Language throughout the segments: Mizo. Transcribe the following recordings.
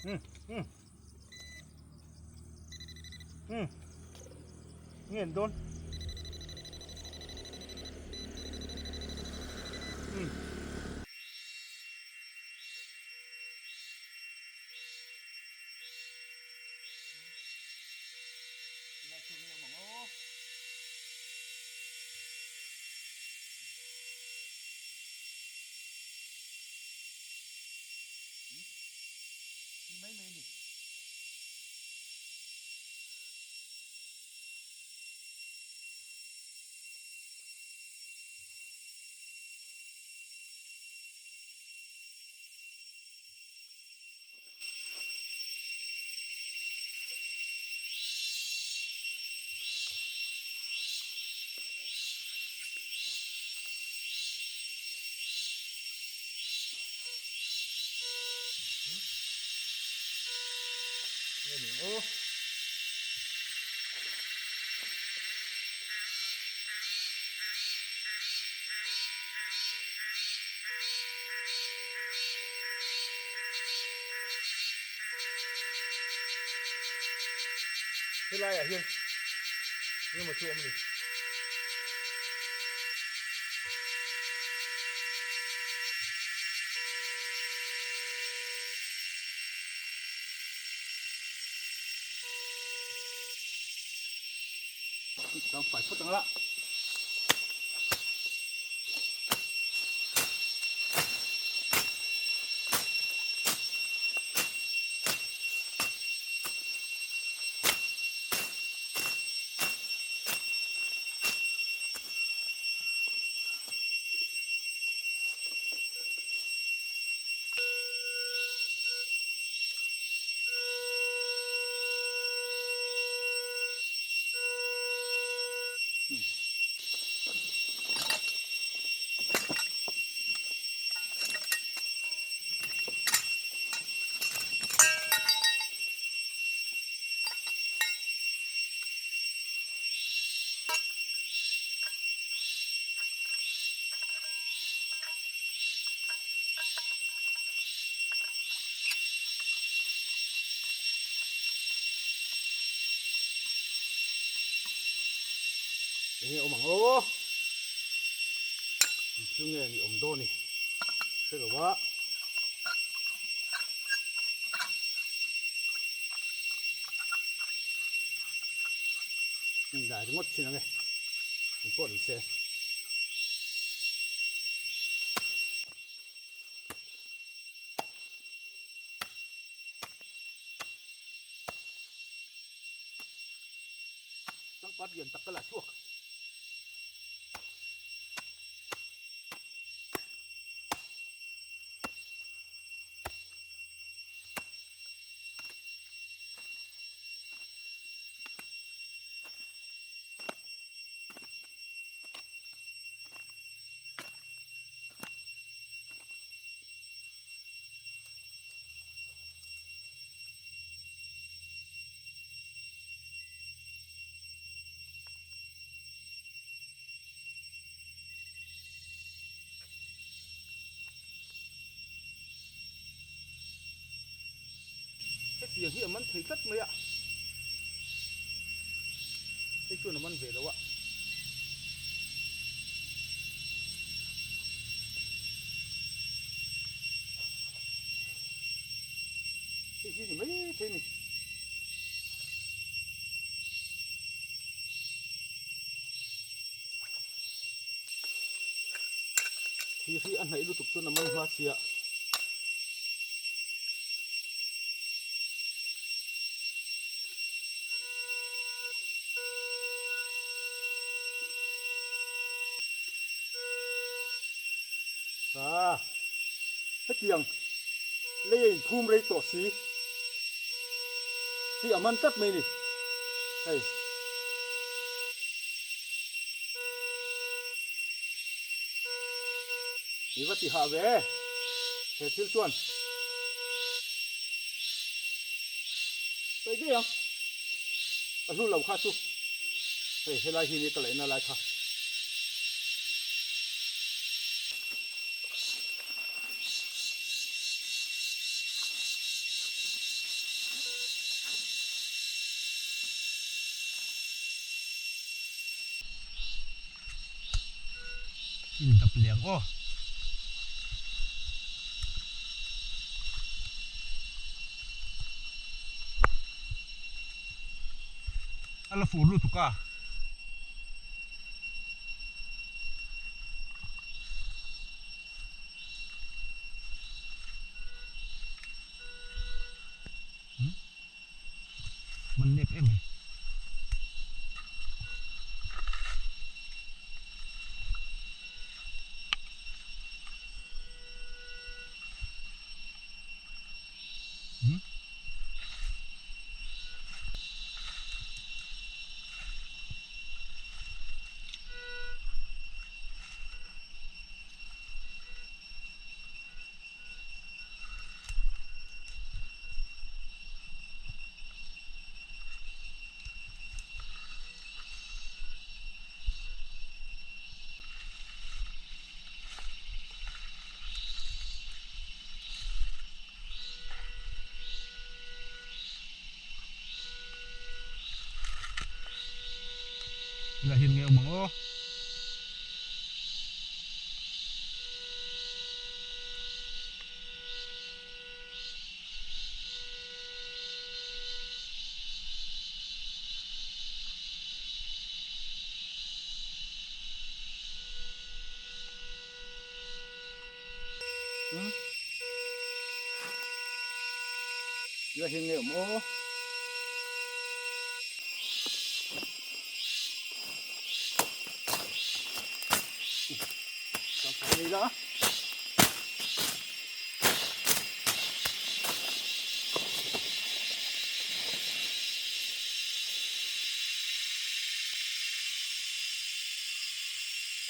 Hmm hmm hmm ngen dawn hmm. Ni mai mai ni. Helai ah hian engemaw chu a awm a ni. Chuan fai phawt ang a. Enge awm ang aw thil nge ni awm dawn ni hre lo a. Dai ringawt thin ang e engpawh ni se. Changpat lian tak ka la chhuak. Hetiang hi a man thei tlat mai a, hei chuan a man ve lo a. Hei hi ni mai thei a ni. Thir hi a hnaih lutuk chuan a man hma sia. Ah, hetiang lei a inphum rei tawh si hi a man tlat mai a ni hei. Mi va ti hah ve he thil chuan paih daih ang a hlu lo kha chu hei helai hi ni ka laihna lai kha. Indap leh ang aw. A la fur lutuk a. Man nep em mai. Hmm? Helai hian nge awm ang aw. Helai hian nge awm aw.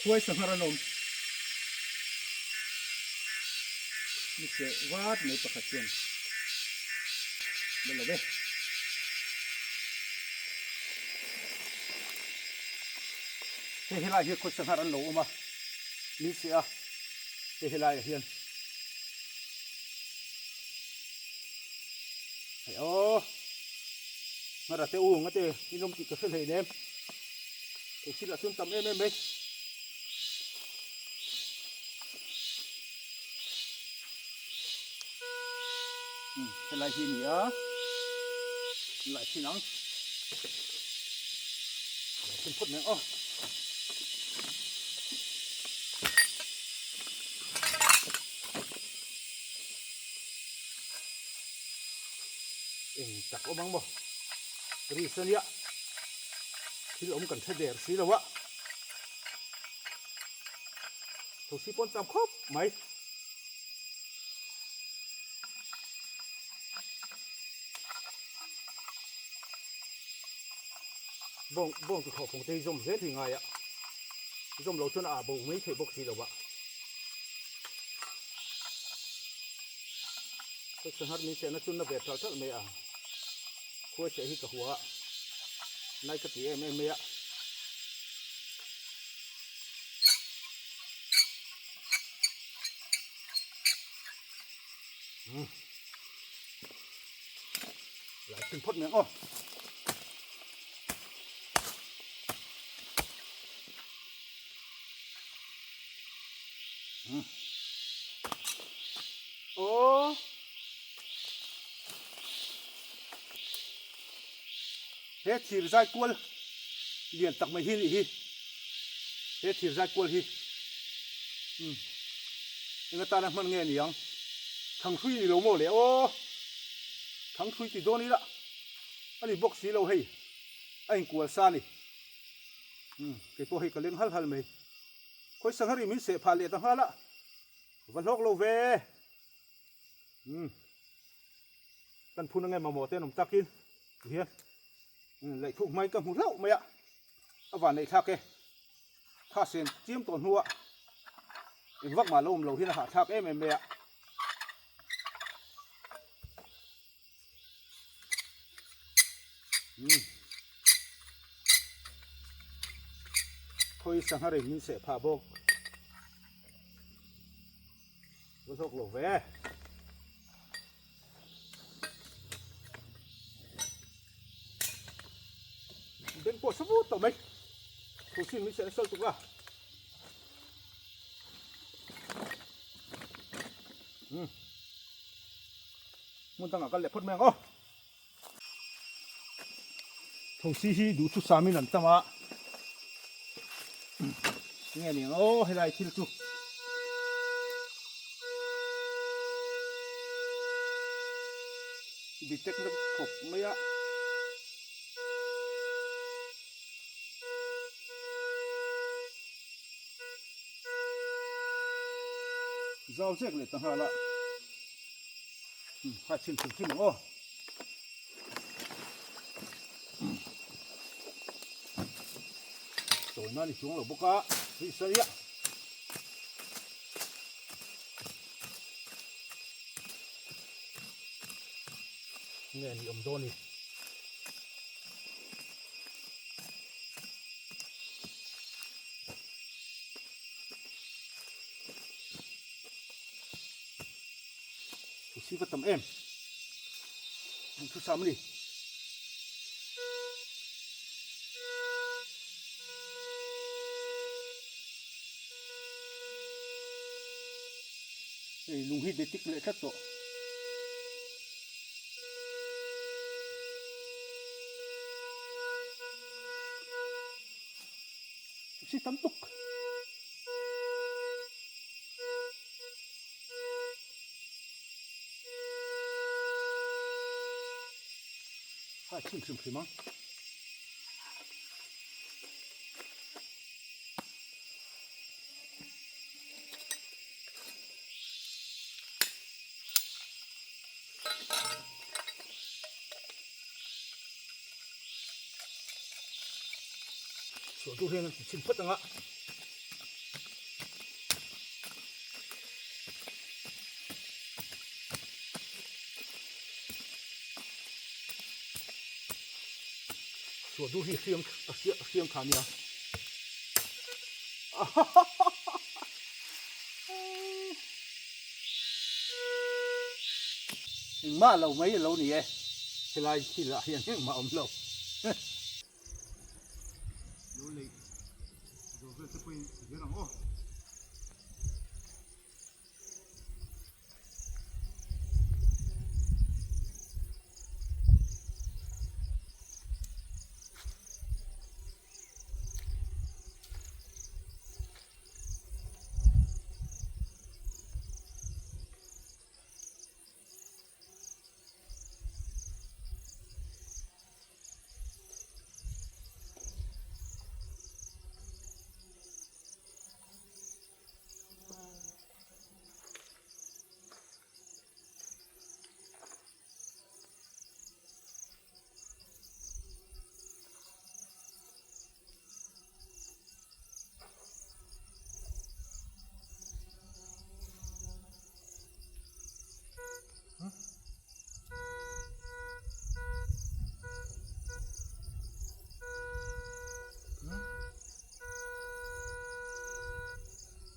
Khuai sanghar an awm ni seh vat mai pakhat chuan la lo ve. Hei helai hi khawi sanghar an lo awm a ni si a hei helaiah hian hei aw nghara te u ngate in awm tih ka hre hlei nem thei thil ah chuan tam em em mai. Helai hi a ni a lai thin ang lai thin phawt mai ang aw. Eng tak awm ang maw ri sania thil awm kan hre der si lo a thosi pawn tam khawp mai. Bawng bawng ti thawh phawng te hi zawm zel hi ngai a, zawm loh chuan a ah bo mai theih bawk si lo a. Hei sanghar min sehna chu na ve ṭalh ṭalh mai a, khuai seh hi ka hua a, nai ka ti em em mai a. Lại xin phút nữa ô. Ô. He thir zai kual lian tak mai hi nih hi he thir zai kual hi umm eng atana hman nge ni ang thanghrui ni lo maw le aw thanghrui ti dawn ila a ni bawk si lo hei a inkual sa a ni umm kei pawh hei ka leng hal hal mai khawi sanghari min seh phah leh ta nghal a va hlawk lo ve umm. Kan phun ange mamawh te an awm takin tihian laih thuk hmain ka hmu hlauh mai a, a van neih thlak e. Tha sen chiam tawh hnuah eng vak mah lo awm lo hian a hahthlak em em mai a. Khawi sangha reng min seh phah bawk. Va hlawk lo ve. Beng pawh sa vut tawh mai. Thu sin min seh nasa lutuk a. Umm hmun dangah kal leh phawt mai ang aw. Thosi hi duhthusam in an tam a, enge ni ang aw helai thil chu. Detect na khawp mai a. Zau zek leh ta nghal a. Kha chhin hrim hrim ang aw. Tawina ni chuang lo bawk a, hei sawi a. Nge ni awm dawn ni. Thu va tam em. An thu sam a ni. Hei lung hi detik leh tlat tawh. Si tam tuk. Hai chhim hrim hrim ang. Suah tur hian an ti chhin phawt ang a. Suah dur hi hriam a hriam kha ania. Engmah lo mai a lo ni e, helai thil ah hian engmah a awm lo. Lo lei zawh vel te pawhin a zir ang aw.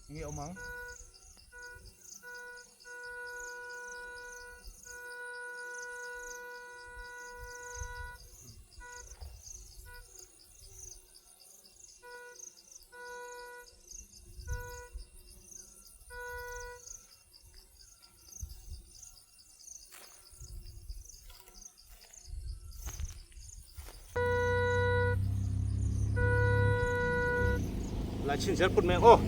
Nge awm ang. Lai chin zel phut mai ang aw.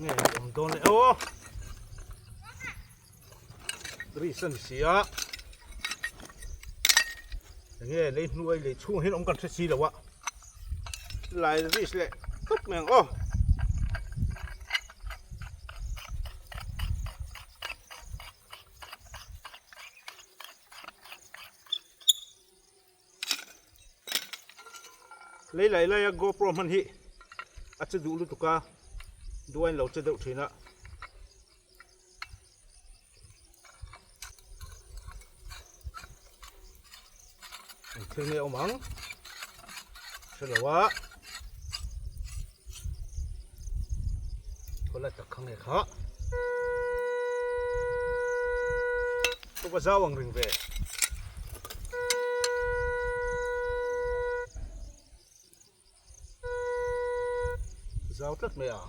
Nge awm dawn le aw. Ri san si a. Nge lei hnuai lei chhung hian awm kan hre si lo a. Lai ris leh tawp mai ang aw. Lei lai lai a GoPro hman hi a che duh lutuk a, duain lo che deuh thin a. Eng thil nge awm ang? Hre lo a. Kawlai tak kha nge kha. Ka va zau ang ring ve. Zau tlat mai a.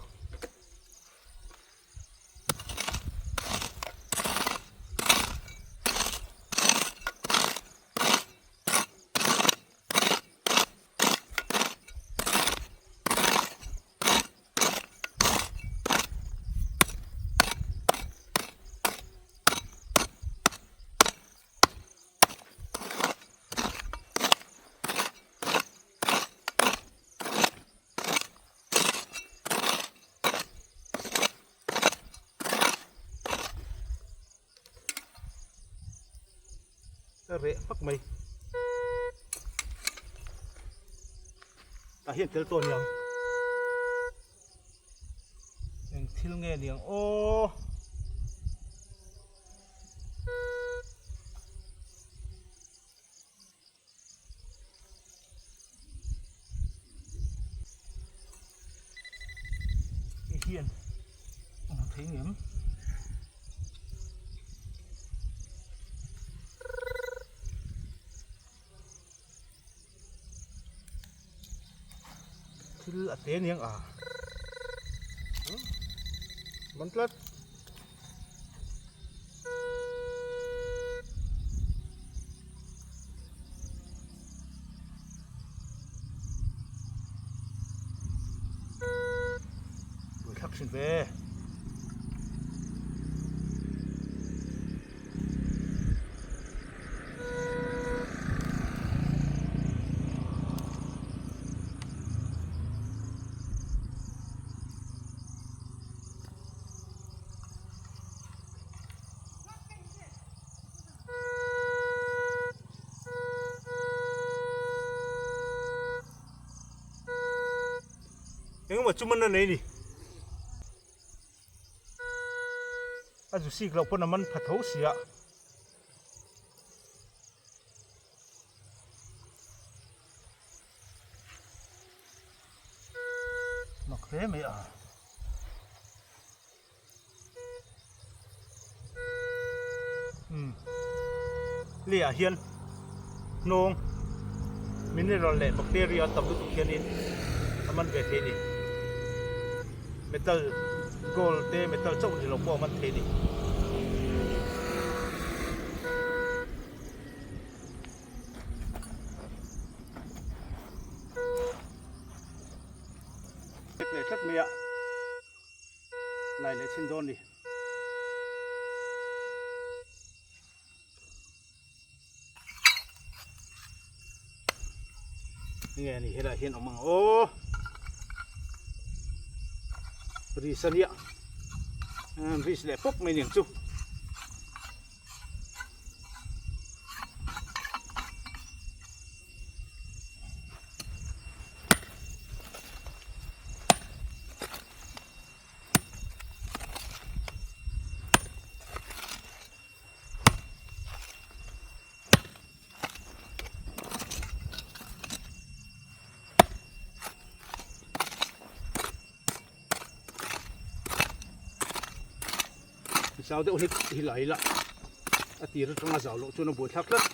A reh hmak mai. Tah hian tel tawh aniang. Eng thil nge niang aw. Hei hian a hmu thei ngem. Thil a te niang a. Man tlat. Buaithlak thin ve. Engemaw chu man a nei ni. A zu sik loh pawn a man pha tho sia. Mak hle mai a. Umm lei ah hian hnawng mineral leh bacteria tam lutuk hianin a man ve thei a ni. Metal gold te metal chauh ni lo pawh a man thei a ni. Leh tlat mai a. Lai leh chhin dawn ni. Nge ni helai hian awm ang aw. Ris ania. Ris leh pawp mai niang chu. Zau deuh hi hi la ila a tir atanga zau loh chuan a buaithlak tlat.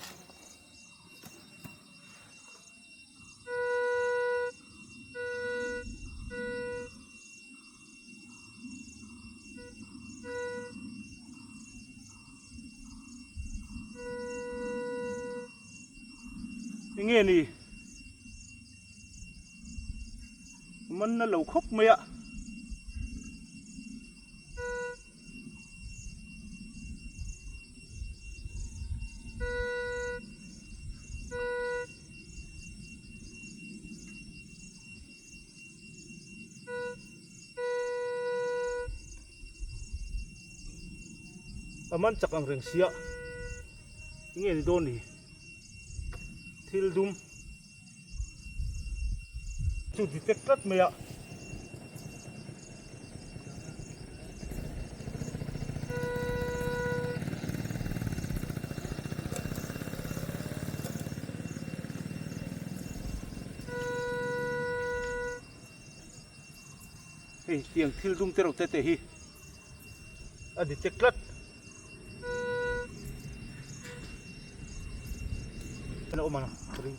Enge ni man na lo khawp mai a. A man chak ang reng sia enge ni dawn ni thil dum chu detect tlat mai a. Hei tiang thil dum te reuh te te hi a detect tlat. A awm ang ka ring.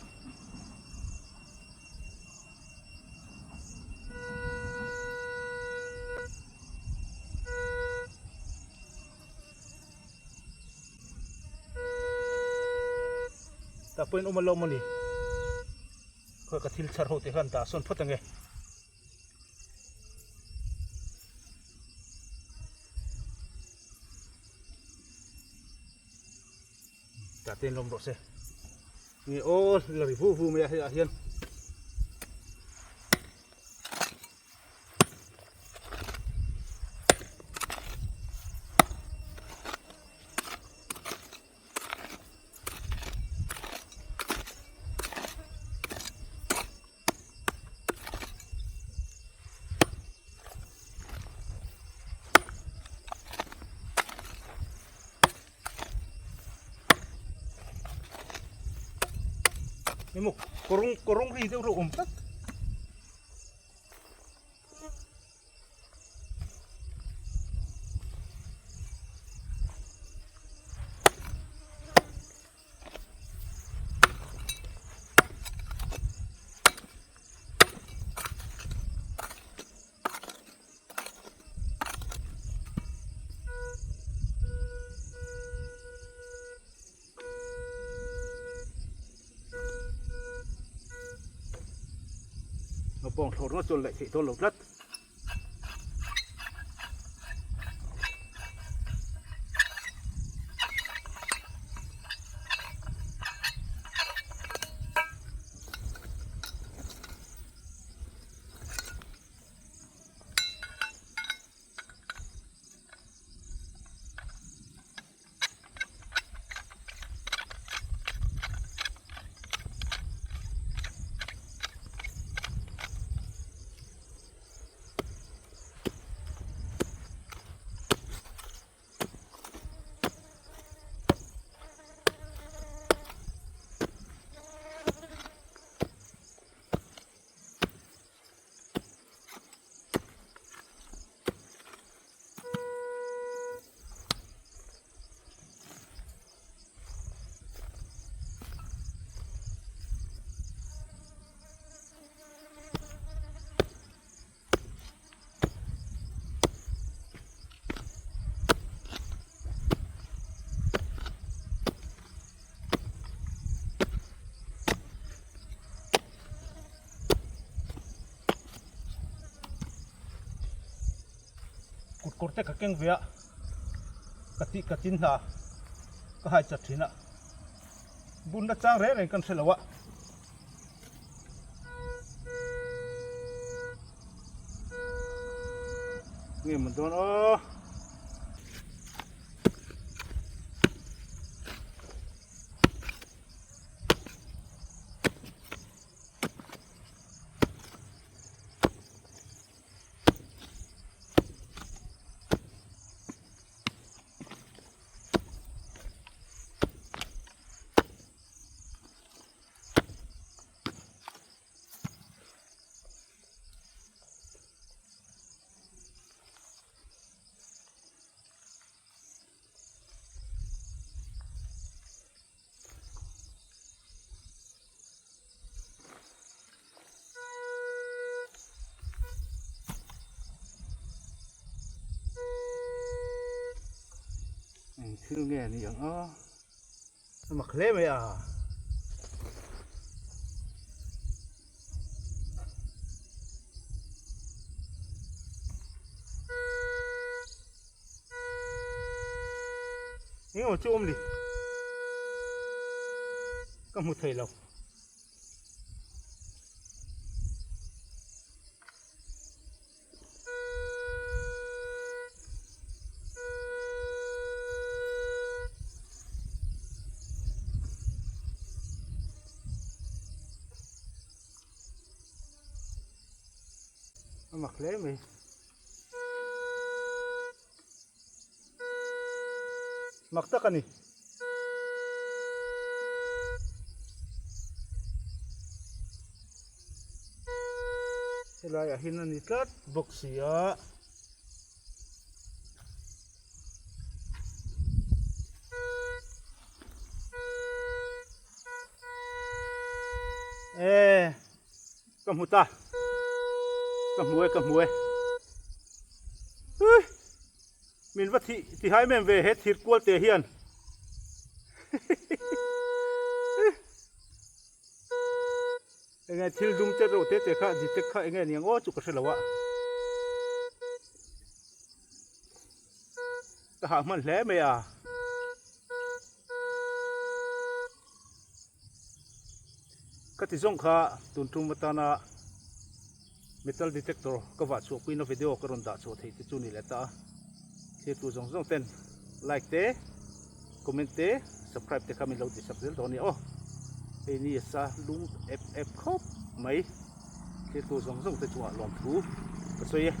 Tah pawhin awm a lo mawni. Khawi ka thil chhar ho te khan dah sawn phawt ange. Tah te in lawm rawh se. Nge aw la ri vu vu mai a hei ah hian. Emaw kawrawng kawrawng ri deuh reuh awm tlat. Naupang thlawh ringawt chuan laih theih dawn lo tlat. Kut kawr te ka keng ve a, ka tih ka tin hna ka hai chat thin a, bunna chang reng reng kan hre lo a. Nge mawn dawn aw. Eng thil nge a ni ang a a mak hle mai a. Engemaw chu awm ni ka hmu thei lo. A mak hle mai. Mak tak a ni. Helaiah hian a ni tlat bawk si a. E ka hmu ta ka hmu e ka hmu e ui min va thih tihai em em ve he thir kual te hian Enge thil dum te reuh te te kha detect kha enge aniang aw chu ka hre lo a. Ka hah hman hle mai a. Ka ti zawng kha tun tum atana metal detector ka vah chhuah puina video ka rawn dah chhuah theih te chu ni leh ta a. Thirtu zawng zawng ten like te comment te subscribe te kha min lo ti sak zel dawn a nia aw. Hei ni a sa lum ep ep khawp mai. Thirtu zawng zawng te chungah lawmthu ka sawi e.